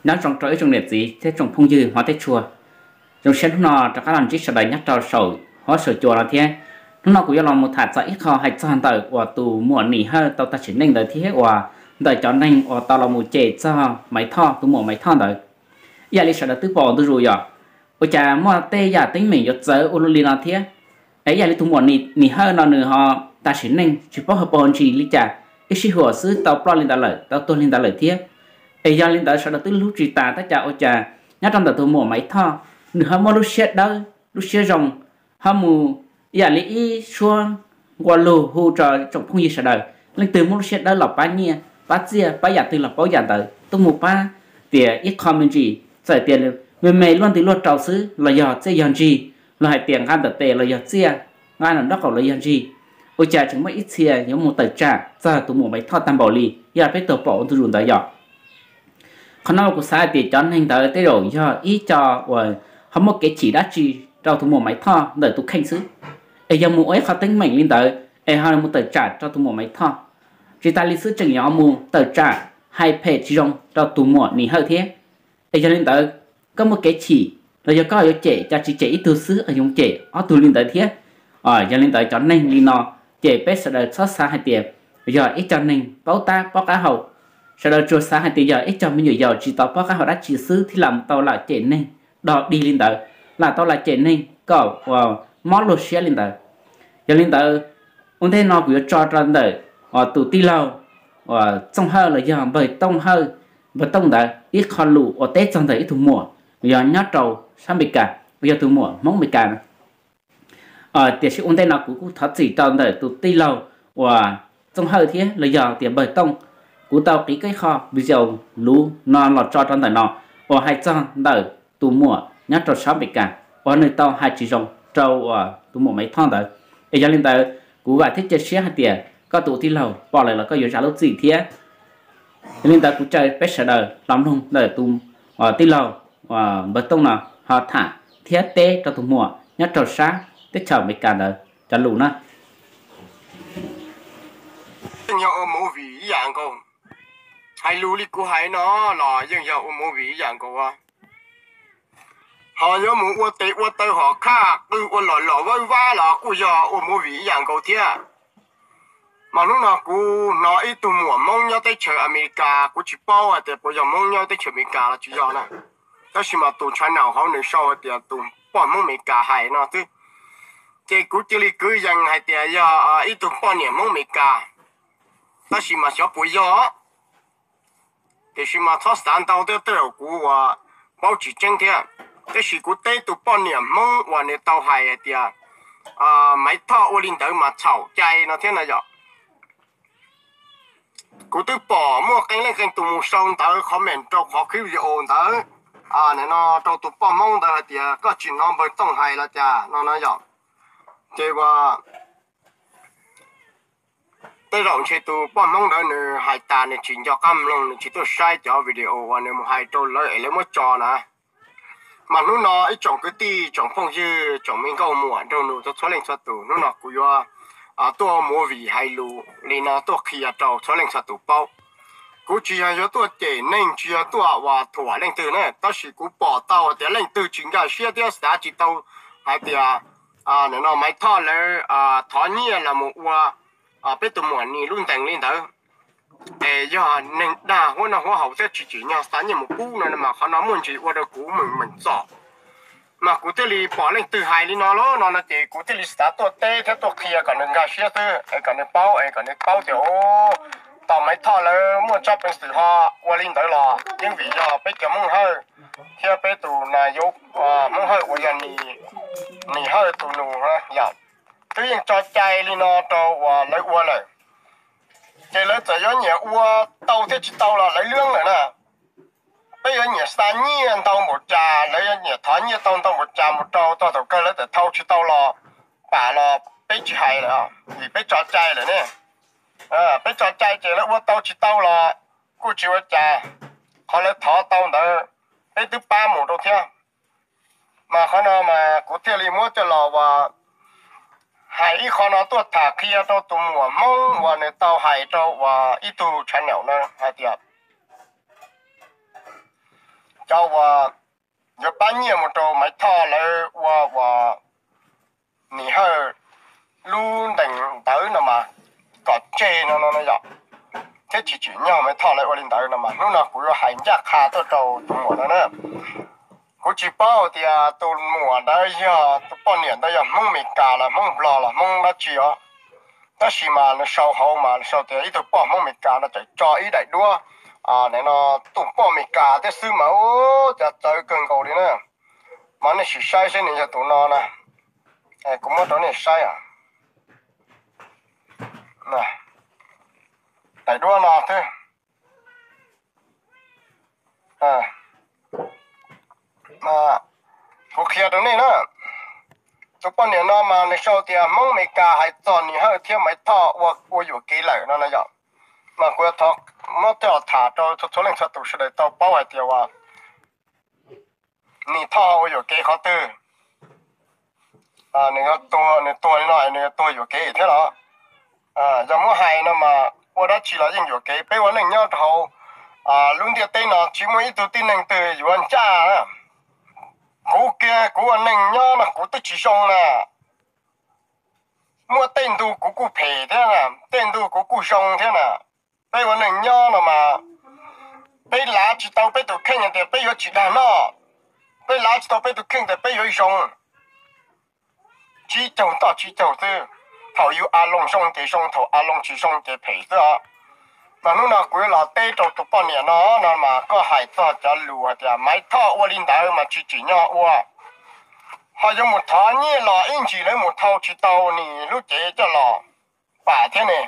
Nyob zoo rau ib tsoom niam txiv thiab tsoom phooj ywg hmov thiab tshua, zoo siab hnub no rov qab los ntsib sawv daws nyob rau saum huab saum cua no thiab. Hnub no kuv yuav los mus tham txog ib qho hais txog ntawm uas tus muam Nis Hawj tau tag sim neej ntawd thiab uas ntawm cov neeg uas tau los mus cem txog Maiv Thoj, tus muam Maiv Thoj ntawd. Ib yam li sawv daws twb pom ntu zus yom, ua cas muaj tej yam teeb meem yuav txawv ua luaj li no thiab. Es ib yam li tus muam Nis Hawj no nws ho tag sim neej tsis paub hauv paus hauv ntsis li cas, ib sij huam xwb tau ploj li ntawd lawm, tau tuag li ntawd lawm thiab. Es yog li ntawd sawv daws twb hlub tsis tas tab cas ua cas nyob rau ntawm tus muam Maiv Thoj, nws ho muaj lub siab dawb lub siab zoo, ho mus ib yam li ib suab nqua lug hu rau tsoom phooj ywg sawv daws, leej twg muaj lub siab dawb los pab nyiaj pab txiaj, pab yam twg los paub yam ntawd tuaj mus pab tias ib qho me ntsis, txawm tias me me luaj nti luaj rau xwb los yog txiaj yog ntsig, los hais tias nqa ntawm tes los yog txiaj, nqa nram nraub qaum los yog ntsig, ua cas tseem muaj ib txhia yuav mus tawm tsam txog tus muam Maiv Thoj tag npaum li yog peb tau pom ua ntu zus ntawd yom. Qhov no kuv xav hais tias cov neeg ntawd tej zaum yog ib co uas ho muaj kev chim dab tsi rau tus muam Maiv Thoj ntawm tus kheej xwb, es yog mus ua ib qho teeb meem li ntawd es ho mus tawm tsam rau tus muam Maiv Thoj. Tsis tas li xwb tseem yuav mus tawm tsam hais phem tsis zoo rau tus muam Nis Hawj thiab. Es yog li ntawd, koj muaj kev chim los yog koj yuav cem cas tsis cem ib tug xwb, yuav cem ob tug li ntawd thiab. Yog li ntawd cov neeg li no, ces peb sawv daws txhob xav hais tias yog ib co neeg paub tab paub qab hau. Sawv daws tsuas xav hais tias yog ib co me nyuam yaus tsis tau paub qab hau dab tsi xwb thiaj lam tau lam cem neeg dog dig li ntawd, lam tau lam cem neeg kom mob luag siab li ntawd. Yog li ntawd, ua ntej no kuv yuav tso rau ntawm tus tij laug Txooj Hawj los yog npawg Tooj Hawj, npawg Tooj ntawd ib qho lus uas teb txog ntawm ib tug muam yog nyob rau sab Amelikas, yog tus muam Hmoob Amelikas. Tiam sis ua ntej no kuv kuj thov txim rau ntawm tus tij laug uas Txooj Hawj thiab los yog tias npawg Tooj, kuv tau qiv koj ib qho video luv no los tso rau ntawm no uas hais txog ntawm tus muam nyob rau sab Amelikas uas nws tau hais tsis zoo rau uas tus muam Maiv Thoj ntawd. Es yog li ntawd, kuv vam thiab cia siab hais tias koj tus tij laug pom lawm los koj yuav zam lub txim thiab. Yog li ntawd kuv caw peb sawv daws los mloog ntawm tus tij laug npawg Tooj no ho tham thiab teb rau tus muam nyob rau sab teb chaws Amelikas ntawd cov lus na. Yeej yog ua movie ib yam nkaus. Hais lus li kuv hais no los yeej yog ua movie ib yam nkaus. Ho yuav mus ua tes ua taw hom khaj qw ua lom lom vawb vab los kuj yog ua movie ib yam nkaus thiab. Mas hnub no kuv hnov ib tug muam Hmoob nyob teb chaws Amelikas, kuv tsis paub hais tias puas yog Hmoob nyob teb chaws Amelikas los tsis yog na. Tab sis mas tus channel hauv nws sau hais tias tus poj Hmoob Amelikas hais no xwb. Ces kuv cia li kwv yees hais tias yog ib tug poj niam Hmoob Amelikas. Tab sis mas xyov puas yog, tiam sis mas txhob xav ntau thiab tej zaum kuv ua paub tsis tseeb thiab. Tab sis kuv teb tus poj niam Hmoob uas nws tau hais hais tias Maiv Thoj ua li ntawd mas txhaum cai no thiab na yom. Kuv twb pom muaj qee leej qee tus mus sau ntawv comment rau qhov clip video ntawd, no rau tus poj Hmoob ntawd hais tias koj tsis hnov npawg Tooj hais los cas no na yom. Ces ua tej zaum ntshe tus poj Hmoob ntawd nws hais tas nws tsis nco qab mloog, nws tsis tuaj saib cov video uas nws mus hais rau lawv es lawv muab tso na. Mas hnub no ib tsoom kwv tij, tsoom phooj ywg, tsoom me nkauj muam nraug nus txhua leej txhua tus, hnub no kuv yuav tuaj ua movie hais lus li no tuaj qhia rau txhua leej txhua tus paub. Kuv tsis yog yuav tuaj cem neeg, tsis yog tuaj ua thuam leej twg na, tab sis kuv pom tau tias leej twg tsis nkag siab thiab xav tsis tau hais tias nim no Maiv Thoj lawv thov nyiaj los mus ua peb tus muam Nis lub ntees li ntawd, es yog neeg dag huab noj huab haus thiab tsis tsim nyog xa nyiaj mus pub no mas qhov no muaj ntsis ua rau kuv meem meem txom. Mas kuv thiaj li pom leej twg hais li no lawm no no ces kuv thiaj li xav tuaj teb thiab tuaj qhia kom nws nkag siab xwb es kom nws paub, es kom nws paub tias tau Maiv Thoj lawv muaj tsab peev xwm ho ua li ntawd los yeej vim yog peb cov Hmoob Hawj thiab peb tus na yuav Hmoob Hawj uas yog Nis Hawj tus nus yom, twb yeej tso cai li no rau uas lawv ua lawm. Ces lawv txawm yuav nyiam ua tau thiab tsis tau los lawv lwb lawm na. Peb yuav nyiam xa nyiaj ntau npaum cas, lawv yuav nyiam thov nyiaj tau ntau npaum cas mus rau tog thaum kawg lawv txawm thau tsis tau los pam los peb tsis hais lawm, vim peb tso cai lawm ne. Peb tso cai ces lawv ua tau tsis tau los kuj tsis ua cas, qhov lawv thov tau ntawd peb twb pab mus rau thiab. Mas qhov no mas kuv thiaj li muab coj los ua hais ib qho no tuaj tham qhia rau tus muam Hmoob uas nws tau hais rau uas ib tug channel no hais tias cov uas yuav pab nyiaj mus rau Maiv Thoj lawv ua uas Nim Hawj lub ntees ntawv no mas kom tseg no no yom, thiab tsis tsim nyog Maiv Thoj lawv ua li ntawd no mas hnub no kuv yuav hais ncaj qha tuaj rau tus muam no na. Kuv tsis paub tias tus muam ntawd yog tus poj niam ntawd yog Hmoob Amelikas los Hmoob Nplog los Hmoob dab tsi os, tab sis mas nws sau hauv mas sau tias ib tug poj Hmoob Amelikas no tseem tso ib daim duab no, tus poj Amelikas thiab xwb mas ua cas txawv kawg nkaus li na. Mas nej sim saib seb nws yog tus no na. Kuv muab rau nej saib, daim duab no xwb. Kuv qhia rau nej na, tus poj niam no mas nws sau tias Hmoob Amelikas hais txog Nim Hawj thiab Maiv Thoj ua yuam kev lawm no no yom. Mas kuv yuav thov muab coj los tham rau txhua txhua leej txhua tus sawv daws tau paub hais tias uas Nim Thoj ua yuam kev qhov twg, nws tuag li no nws tuag yuam kev thiab los? Yog muab hais no mas ua dab tsi los yeej yuam kev. Peb ua neej nyob rau hauv lub ntiaj teb no tsis muaj ib tug tib neeg twg yuav ncaj. Kuv kiag kuv ua neeg nyob no kuv twb tsis zoo na. Muaj tej ntu kuv kuj phem thiab, tej ntu kuv kuj zoo thiab na. Peb ua neeg nyob no mas peb lav tsis tau peb tus kheej hais tias peb yuav tsis dag noj, peb lav tsis tau peb tus kheej tias peb yuav zoo. Tsib caug toj tsib caug xwb, thaum yus a loo zoo ces zoo, thaum a loo tsis zoo ces phem xwb os. Mas hnub no kuv yuav los teb rau tus poj niam no no mas koj hais txog cov lus hais tias Maiv Thoj ua li ntawd mas tsis tsim nyog ua. Ho yuav mus thov nyiaj los ib ntsis lawv mus thau tsis tau nws lub cev coj los pam thiab ne.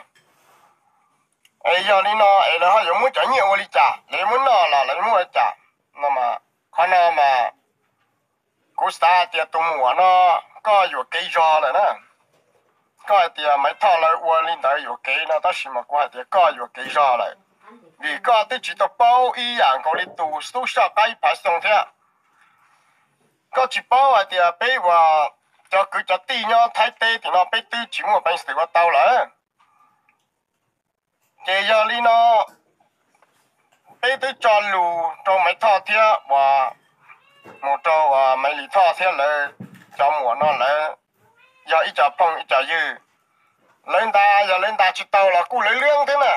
Es yog li no es lawv ho yuav muab cov nyiaj ua li cas, lawv yuav muab noj los lawv yuav muab ua li cas? Qhov no mas kuv xav tias tus muam no koj yuam kev zog lawm na. Koj hais tias Maiv Thoj lawv ua li ntawd yuam kev no tab sis mas kuv hais tias koj yuam kev zog lawm, vim koj twb tsis tau paub ib yam nkaus li tus xub soj qab ib phav xyoo thiab. Koj tsis paub hais tias peb uas cov kwv cov tij nyob Thaib teb tim no peb twb tsis muaj peev xwm ua tau lawm. Ces yog li no peb twb tso lus rau Maiv Thoj thiab uas mus rau uas Maiv Lis Thoj thiab lawv cov muam no lawv yog ib co phooj ib co ywg. Lawv ntas yog lawv ntas tsis tau los kuj lawv liab thiab na.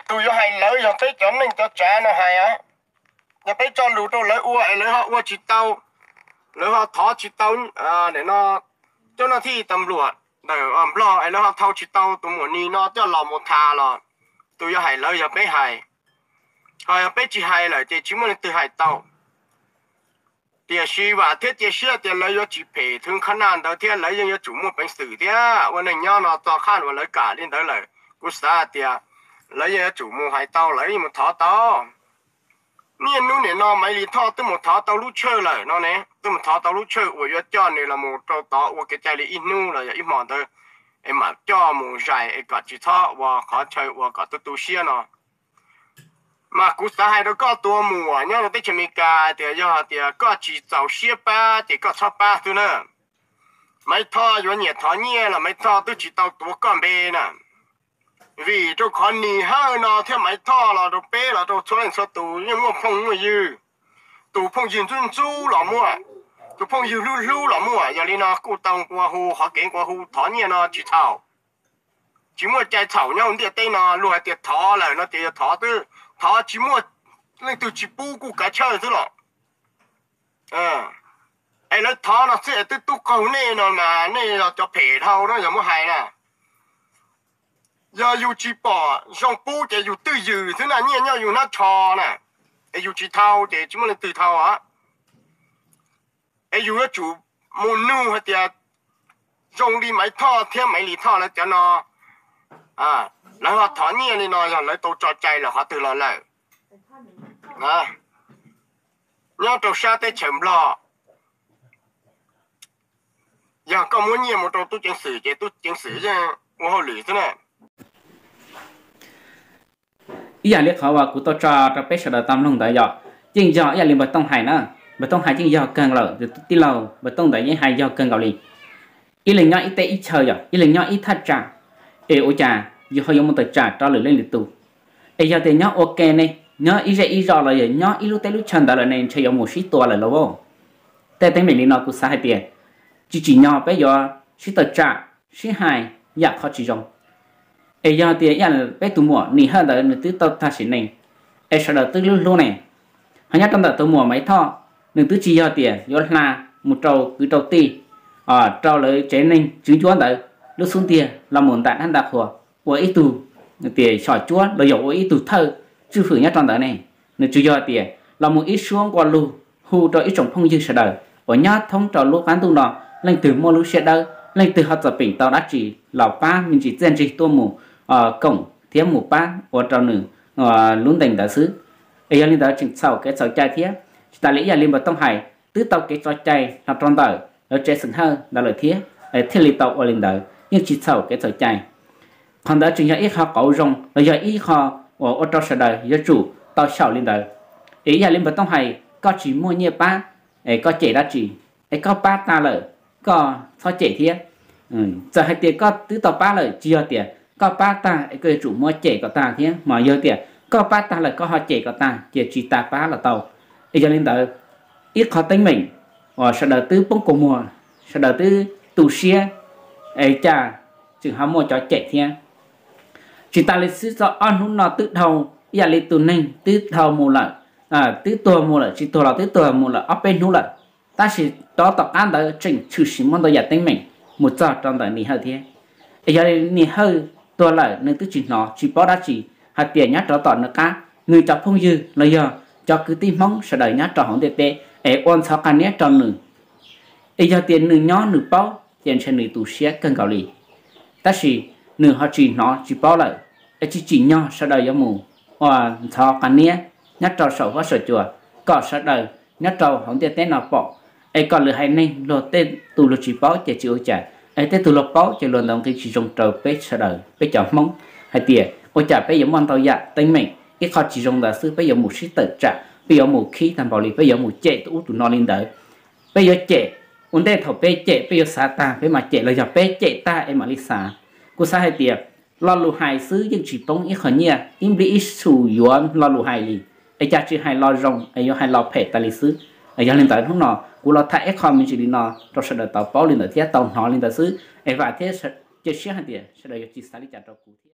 Tus yuav hais lawv yog peb cov neej cov tsav no hais. Yog peb tso lus rau lawv ua es lawv ho ua tsis tau, lawv ho thov tsis tau, no, cov naj thij tas npluam ntawm Nplog es lawv ho thau tsis tau tus muam Nis no coj los mus tham los tus yuav hais lawv yog peb hais. Ho yog peb tsis hais lawm ces tsis muaj leej twg hais tau. Tiam sis vam thiab cia siab tias lawv yuav tsis phem thwv qhov naj ntawd thiab lawv yeej yuav tsum muaj peev xwm thiab ua neej nyob no txog qhaj uas lawv kam li ntawd lawm. Kuv xav tias lawv yeej yuav tsum mus hais tau, lawv yeej mus thov tau. Niaj hnub nim no Maiv Lis Thoj twb mus thov tau lub tshawj lawm no ne, twb mus thov tau lub tshawj uas yuav coj nws los mus rau tod ua kev cai li ib hnub los yog ib hmos ntawd es mam coj mus zais es kom tsis txhob ua qhov chaw uas kom tu tu siab no. Mas kuv xav hais rau koj tus muam nyob rau teb chaws Amelikas tias yog hais tias koj tsis txaus siab pab ces koj txhob pab xwb na. Maiv Thoj yuav nyiam thov nyiaj los Maiv Thoj twb tsis tau tuav koj npe na. Vim rau qhov Nis Hawj no thiab Maiv Thoj los rau peb los rau txhua leej txhua tus yeej muaj phooj muaj ywg. Tus phooj ywg ntxub ntxub los muaj, tus phooj ywg hlub hlub los muaj. Yog li no kuj tau nqua hu, qhov kev nqua hu thov nyiaj no tsis txhaum. Tsis muaj cai txhaum nyob hauv ntiaj teb no. Luag hais tias thov lawm no ces yog thov twb thov, tsis muaj leej twg tsis pub kuj kav chawj xwb los. Es lawv thov no xwb es twb tub qaug nej no mas nej yog cov phem dhau na yog muab hais na. Yog yus tsis pom zoo pub ces yus twj ywm xwb na, nyiaj nyob yus hnab tsho na, es yus tsis thau ces tsis muaj leej twg thau. Es yus yuav tsum mus nug hais tias zoo li Maiv Thoj thiab Maiv Lis Thoj lawv cov no, lawv ho thov nyiaj li no yog lawv tau tso cai los qhov twg los lawm. Nyob rau sab teb chaws Nplog, yog koj muab nyiaj mus rau tub ceev xwm ces tub ceev xwm yeej ua hauj lwm xwb na. Ib yam li qhov uas kuv tau tso rau peb sawv daws tau mloog ntawd yog, yeej yog ib yam li npawg Tooj hais na. Npawg Tooj hais yeej yog kawg lawm, tus tij laug npawg Tooj ntawd yeej hais yog kawg nkaus li. Ib leeg nyob ib teb ib chaw yog ib leeg nyob ib thaj tsam, es ua cas yus ho yuav mus tawm tsam rau lwm leej lwm tus? Es yog tias nyob ua ke ne, nyob ib zej ib zos los yog nyob ib lub teb lub chaw ntawd lawm ne ntshe yuav mus sib tua lawm lauj. Tej teeb meem li no kuv xav hais tias tsis tsim nyog peb yuav sib tawm tsam, sib hais yam qhov tsis zoo. Es yog tias ib yam peb tus muam Nis Hawj ntawd nws twb tau tag sim neej, es sawv daws twb hlub hlub ne, ho nyob rau ntawm tus muam Maiv Thoj, nws twb tsis yog tias yuav hla mus rau kwv rau tij, rau lawv tsev neeg tswv ncuab ntawd lub xub ntiag los mus ntam dab ntam qhua, ua ib tug tias xyom cuab los yog ua ib tug thawj tswj hwm nyob rau ntawd ne. Nws tsuas yog tias los mus ib suab nqua lug hu rau ib tsoom phooj ywg sawv daws uas nyob thoob rau lub qab ntuj no, leej twg muaj lub siab dawb, leej twg ho txom peem tau dab tsi los pab me ntsis txiaj ntsig tuaj mus koom thiab mus pab ua rau nws lub ntees ntawd xwb. Es yog li ntawd tseem txhaum kev txhaum cai thiab. Tsis tas li ib yam li npawg Tooj hais, twb tau kev txo cai los rau ntawm lawv tsev xeem Hawj ntawd lawm thiab, thiaj li tau ua li ntawd, yeej tsis txhaum kev txhaum cai. Qhov ntawd tseem yog ib qho qauv zoo los yog ib qho uas ua rau sawv daws yuav tsum tau xyaum li ntawd. Es ib yam li npawg Tooj hais, koj tsis muaj nyiaj pab, es koj cem dab tsi? Es koj pab tag lawm, koj txhob cem thiab. Txawm hais tias koj twb tau pab lawm, tsis yog tias koj pab tag es koj yuav tsum muab cem kom tag thiab, mas yog tias koj pab tag lawm koj ho cem kom tag ces tsis tas pab los tau. Es yog li ntawd, ib qho teeb meem uas sawv daws twb poob kua muag, sawv daws twb tu siab, es cas tseem ho muaj cov cem thiab. Tsis tas li xwb, txog ob hnub no twb dhau, ib yam li tus neeg twb dhau mus lawm, twb tuag mus lawm, tsis tuag los twb tuag mus lawm ob peb hnub lawm, tab sis rov tom qab ntawd tseem tshwm sim muaj ntau yam teeb meem mus txog rau ntawm Nis Hawj thiab. Es yog li Nis Hawj tuag lawm nws twb tsis hnov tsis paub dab tsi hais tias nyob rov tom nws qab, nws cov phooj ywg los yog cov kwv tij Hmoob sawv daws nyob rau hauv ntiaj teb es ua ntxhov qas niab rau nws. Es yog tias nws nyob nws paub ces ntshe nws tu siab kawg nkaus li. Tab sis nws ho tsis hnov tsis paub lawm, es tsis tsim nyog sawv daws yuav mus ua ntxhov qas niab nyob rau saum huab saum cua, kom sawv daws nyob rau hauv ntiaj teb no pom, es kom lwm haiv neeg luag tej tus luag tsis paub ces tsis ua cas, es tej tus luag paub ces luag ntaus nqi tsis zoo rau peb sawv daws peb cov Hmoob hais tias ua cas peb yuav muaj ntau yam teeb meem ib qho tsis zoo ntawd xwb peb yuav mus sib tawm tsam, peb yuav mus khib tag npaum li, peb yuav mus cem tus ub tus no li ntawd. Peb yuav cem, ua ntej thaum peb cem peb yuav xav tag peb mam cem los yog peb cem tag es mam li xav? Kuv xav hais tias lo lus hais xwb yeej tsis poob ib qho nyiaj, ib nplij ib xus yuav lo lus hais li, es cas tsis hais lo zoo es yuav hais lo phem tas li xwb. Yog li ntawd hnub no kuv los tham ib qho me ntsis li no rau sawv daws tau paub li ntawd thiab tau hnov li ntawd xwb, es vam thiab cia siab hais tias sawv daws yuav tsis xav li cas rau kuv thiab.